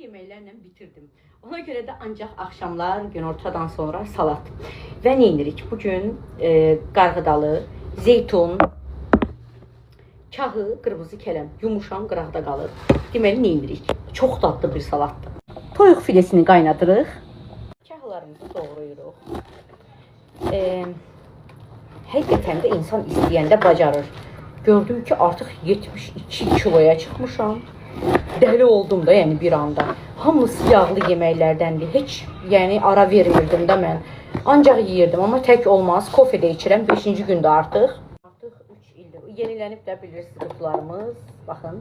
Yeməklərlə bitirdim. Ona görə də ancaq axşamlar günortadan sonra salat. Və nə edirik? Bugün qarğıdalı, zeytun, kahı, qırmızı kələm, yumuşam qıraqda qalır. Deməli nə edirik? Çox dadlı bir salatdır. Toyuq filesini qaynadırıq. Kahılarımızı doğrayırıq. Həqiqətən də insan istəyəndə bacarır. Gördüm ki, artıq 72 kiloya çıxmışam. Dəli oldum da, yəni bir anda. Hamısı yağlı yeməklərdəndir. Heç yəni ara vermirdim də mən. Ancaq yeyirdim, amma tək olmaz. Kofe də içirəm 5-ci gündə artıq. Artıq 3 ildir. Yenilənib də bilirsiniz qutularımız. Baxın,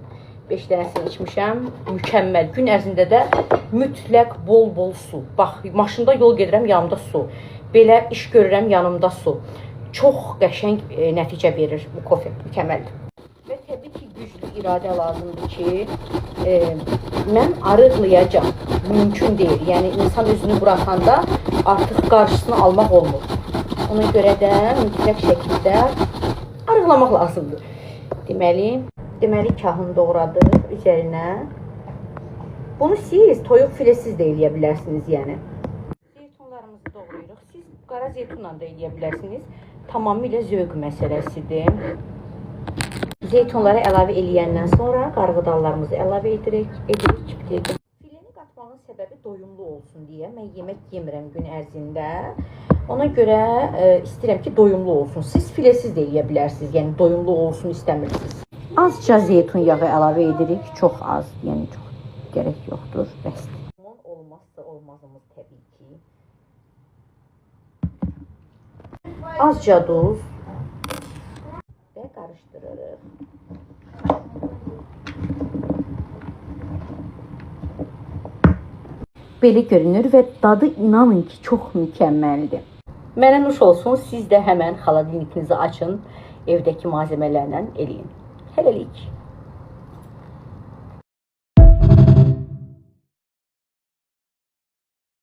5 dənəsini içmişəm. Mükəmməl. Gün ərzində də mütləq bol-bol su. Bax, maşında yol gedirəm, yanımda su. Belə iş görürəm, yanımda su. Çox qəşəng nəticə verir bu kofe. Mükəmməldir. Və təbii ki, güclü iradə lazımdır ki, mən arıqlayacağam. Mümkün deyil. Yəni insan özünü buraxanda artıq qarşısını almaq olmur. Ona görə də mütləq şəkildə arıqlamaq lazımdır. Deməli kahını doğradıq üzərinə. Bunu siz toyuq filesiz də eləyə bilərsiniz, yəni. Zeytunlarımızı doğrayırıq. Siz qara zeytunla da eləyə bilərsiniz. Tamamilə zövq məsələsidir. Zeytunları əlavə eləyəndən sonra qarğıdallarımızı əlavə edirik. Bir dəqiqə. Fileni qatmağın səbəbi doyumlu olsun deyə. Mən yemək yemirəm gün ərzində. Ona görə istəyirəm ki, doyumlu olsun. Siz filesiz də eləyə bilərsiniz. Yəni doyumlu olsun istəmirsiniz. Azca zeytun yağı əlavə edirik. Çox az, yəni çox gərək yoxdur. Bəsdir. Limon olmazsa olmazımız təbii ki. Azca duz və qarışdırırıq. Belə görünür və dadı inanın ki, çox mükəmməldir. Mənə nuş olsun, siz də həmən xaladelnikinizi açın, evdəki malzəmələrlə eləyin. Hələlik.